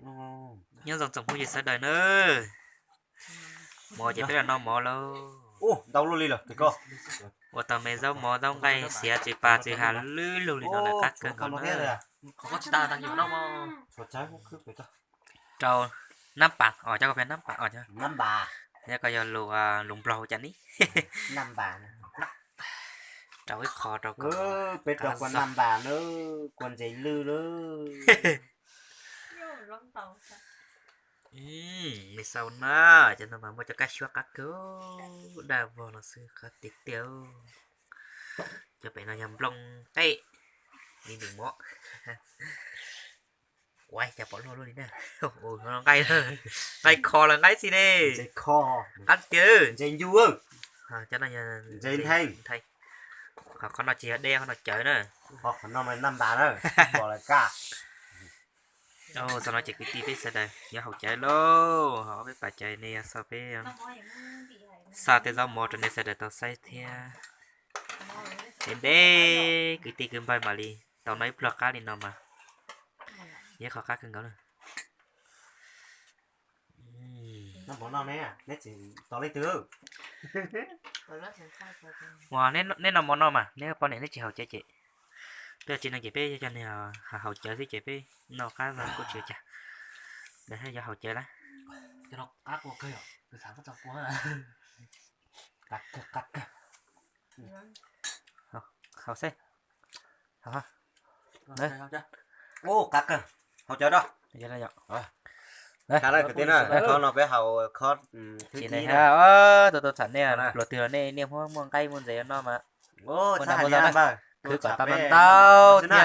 Nyob zoo tsoom phooj ywg sawv daws nawb. Mov ces peb los noj mov lauj. Ntau luaj li lawm. Ua tau me zaub mov zaub nqaij xiav tsis pas tsis has lwb lug li no lawm qab kawg nkaus na. Rau nab pas os, cov ko peb nab pas os, nyob ko yog lus, lus Nplog hu cas ni. Rau ib qho rau peb rau kua nab pas na, kua ntses lwj na. Me xaus na, cov no mas muaj cov kab xyuab qab kawg, daj vog los xwb qab tiag tiag. Cov pem no yog nplooj qej, li nws mov. Ua cas pom loj luaj li na. Nqaij, nqaij kho los nqaij xwb ne. Qab tiag. Cov no yog nthe, qhov no tsis yog dej, qhov no cawv na. Qhov no mas nab pas na, pom lawv kaj. Txog no ces kwv tij peb sawv daws yuav haus cawv lauj, ho ob peb pas cawv ne, yog xav peb xa tej zaub mov rau nej sawv daws tau saib thiab. Ntev ntev kwv tij kwv npawg mam li tau noj ib pluag qab li no mas yog qhov qab kawg nkaus na. Ua, neb noj mov no mas neb poj niam neb tsis haus cawv ces peb tsis noj ces peb coj nws haus cawv xwb ces peb noj qab zog kuj tsis ua cas. Lawv thiaj yuav haus cawv lawm. Haus xwb. Qab kawg, haus cawv rau. Qhov no peb haus khob thib ib na. Tuaj tuaj txham nej, pluag twg los nej niaj hnub muaj nqaij muaj ntses no mas. Khwv kom tau ntau ntau thiab.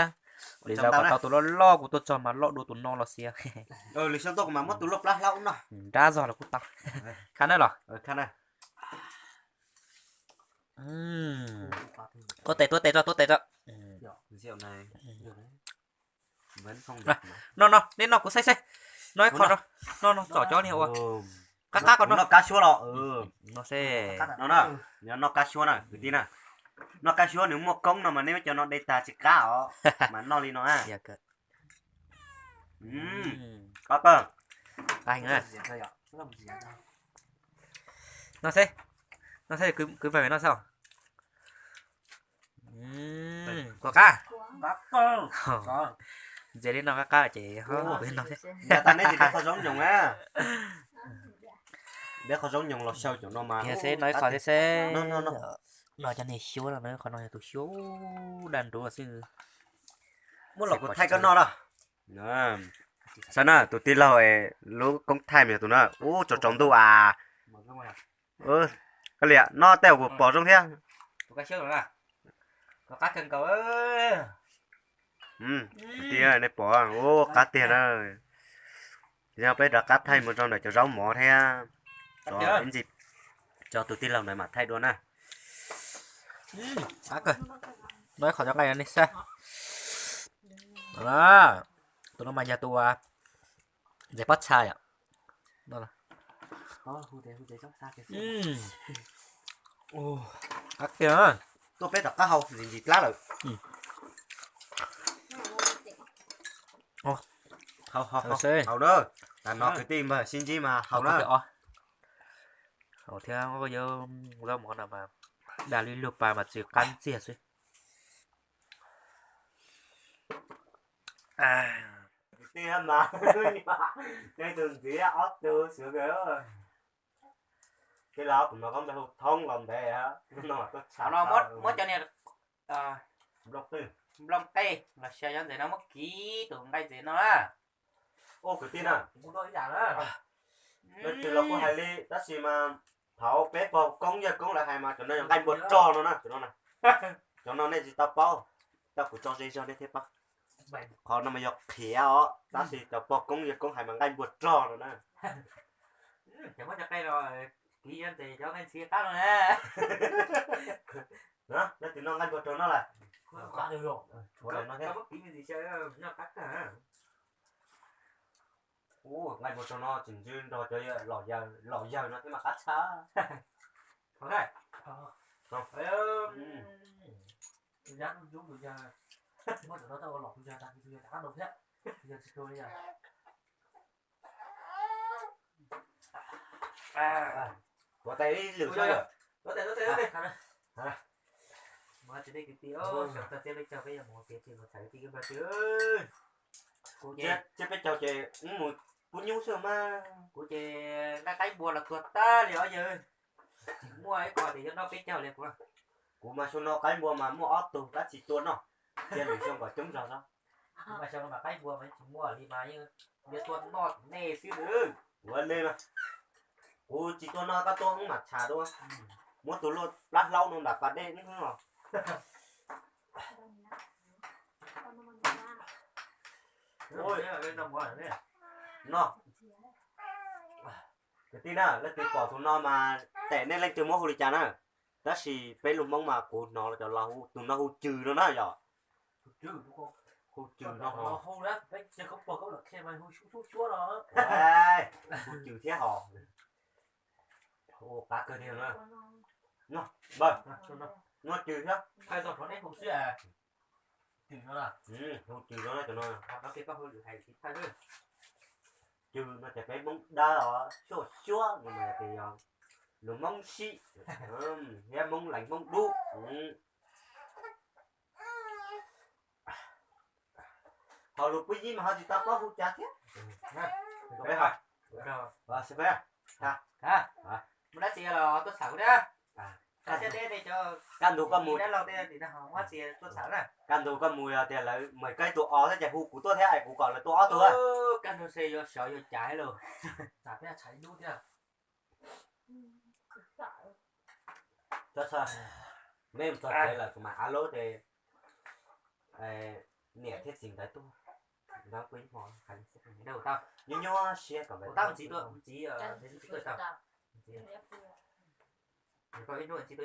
Ua li zaum kom tau tus loj loj kuv tuaj txog mas loj dua tus no los xiav. Nrab zog los kuj tau. Khab na los. Tuaj tes, tuaj tes tso, tuaj tes tso. No no, nej noj kuv saib saib. Noj ib qho rau. No no, tsom cov niag ua qab qab ko no. Noj kab suab los. No xwb. No na, noj kab suab na kwv tij na. Noj kab suab nws muaj koob no mas nej muab cov no de tag tsis qab os, mas noj li no na. Qab kawg. No xwb, no xwb, kwv npawg no xwb. Kuv qab. Ntxias li no qab qab ces kuv no xwb. Yog tas neb tsis de qhov zoo nyoos na, de qhov zoo nyoos los xyaw cov no mas. Yog xwb, no ib qho thiab xwb. No cov niag xyuab no, qhov no yog tus xyuab daj nruv xwb. Muab los kuv thaij koj noj na. Saib na, tus tij laug es lub koob thaij mas yog tus na, ub tsaus tsaus ntuj as. Koj liam, noj tej uas kuv pom zoo thiab. Kwv tij, nej pom, ub qab tiag na. Yog peb rov qab thaij mus rau ntawm cov zaub mov thiab, ib ntsis tso tus tij laug ntawd mam thaij dua na. No ib qho cov nqaij no nej saib. Tus no mas yog tus ntses pob txha yom. Qab tiag. Tuaj peb rov qab haus ntxim ntxim plab lawm. Haus na, tas no kwv tij npawg sib ntsib mas haus na. Haus thiab, zaub mov no mas daj li lug pas mas tsis qab ntxiag xwb. Kwv tij mas, nej tus ntxiv ob tug xwb. Tej laus tus no koj npe hu Thoob los ntev, no tuaj tsham no muab cov niag nplooj qej los xyaw cov ntses no muab kiv tus nqaij ntses no na. Ua kwv tij na, leej twg los kuj hais li tab sis mas thaum peb pog koob yawg koob lawv hais mas cov no yog nqaij npua rog no na, cov no na. Cov no nej tsis tau paub, tau kuv tso ze zog nej thiaj paub. Qhov no mas yog qhiav os, tab sis cov pog koob yawg koob hais mas nqaij npua rog no na. Leej twg noj nqaij npua rog no lawm? Ua nqaij npua rog no tsis ntsw nrog cov los yawg no thiab mas qab tshaj. Tuav tes ib lwm xwb yom. Tuav tes, tuav tes, tuav tes. Mas tsis nej kwv tij, sawv tag txhia peb caug peb yuav mus tiav tsis los txhais kwv tij kwv npawg tsis. Kuv ces txhia peb caug ces wb mus pub nyuj xwb mas. Kuv ces nqaij qaib npua los tuag tag li os yawg. Tsis muaj ib qho tias yuav noj peb caug li kuv. Kuv mas xyoo no qaib npua mas muaj ob tug tab tsis tua noj, cia lwm xyoo kom coob zog xwb. Kuv mas xyoo no mas qaib npua mas tsis muaj li mas yeej yuav tua noj nej xwb. Ua li mas kuv tsis tua noj koj tua wb mam tsham dua. Muab tus luaj plab hlaub no nram pas dej wb no. No, kwv tij na, leej twg pom tus no mas tes nej leej twg muab hu li cas na. Tab sis peb lus Hmoob mas kuv hnov cov laus hu tus no hu cws no na yom. Hu cws no ho. Hu cws thiab ho. Ua qab kawg tiag na. Npawg, noj cws thiab. Hu cws no na cov no. Cws no ces peb Hmoob dawb os, xyuab xyuab no mas tias yog lus Hmoob sib, thiab Hmoob lees Hmoob dub. Ho lus pub yib mas ho tsis tau paub hu cas thiab. Muaj dab tsi los tuaj txham kuv thiab. Kaj ntug koj mus, kaj ntug koj mus yog tias lawv mas koj tus o thiab ces hu kuv tuaj thiab es kuv kom lawv tuaj ob tug. Kaj ntug se yuav sawv yuav cas lawm. Meb mus txog tsev lawm kuv mam av lub ces niam thiab txiv ntawd tuaj. Nyob nyuaj siab kom ntxiv, tuaj ib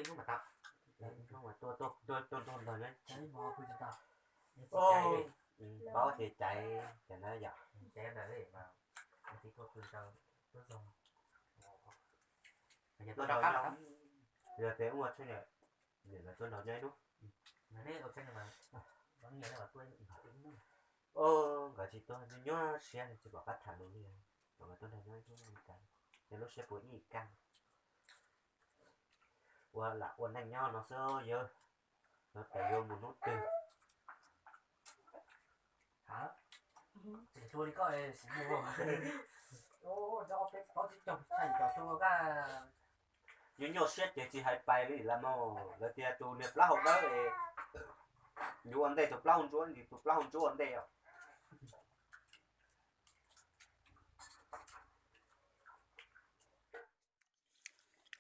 hnub mas tau. Tuaj nrog nyob, paub ces caiv caiv na yom. Yog tias ua tsheb, niam lawv tuaj nrog nyob ib hnub. Nkawd tsis tuaj, nyuaj siab tsis pom qab tham lus li. Kom nkawd tuaj nrog nyob ib hnub li cas, ces lub siab puas ib kaj. Ua lam ua neej nyob no xwb yawg, no tas yuav mus hnub twg. Nyuaj nyuaj siab ces tsis hais pais li lawm mas lawv tias tus niag plaub hau dawb es yuav ua ntej tus plaub hau ntsuab, tus plaub hau ntsuab ua ntej os.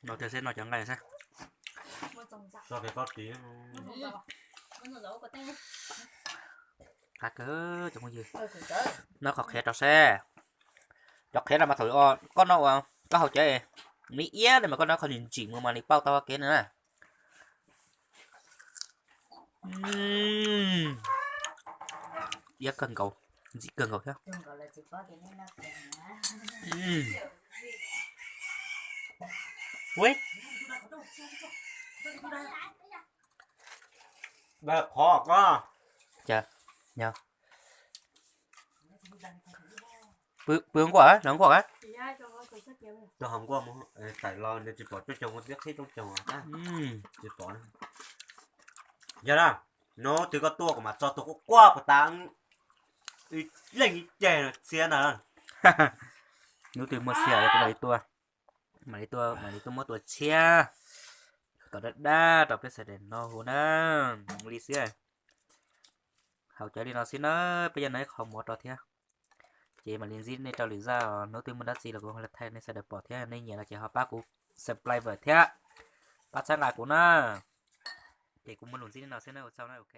No tiag seb no cov nqaij seb. Qab kawg cov phooj ywg. Noj qhov qhiav rau seb. Cov qhiav no mas thaum koj noj ua koj hau caiv me iab li mas koj noj qhov ntsim ntsim mus mas li pauj tau kev na. Iab kawg nkaus, ntxim kawg nkaus thiab. Qhov ko. Cas, yog. Pw nkuaj, los nkuaj a. Rau hauv nkuaj mus, tawm los nws tsis pom rooj coog, tib qhib rooj coog tsis pom. Yog na, hnub twg koj tuaj kuv mam tso tus quaj quaj puas tas, leej ib ceg txhiab ntag. Hnub twg muaj txhiab kuv mam li tuaj, mam li tuaj, mam li tuaj muab tua tshiab kom dab dab rau peb sawv daws noj hu na. Li xwb. Haus cawv li no xwb na, peb yuav noj ib qho mov rau thiab. Ces mam li ntsib nej rau lwm zaj, hnub twg muaj dab tsi los kuv ho thaij nej sawv daws pom thiab, nej nyiam los ces ho pab kuv subscribe thiab pab txhawb nqa kuv na. Ces kuv muaj lus ntsib nej no xwb na, ua tsaug na, ok.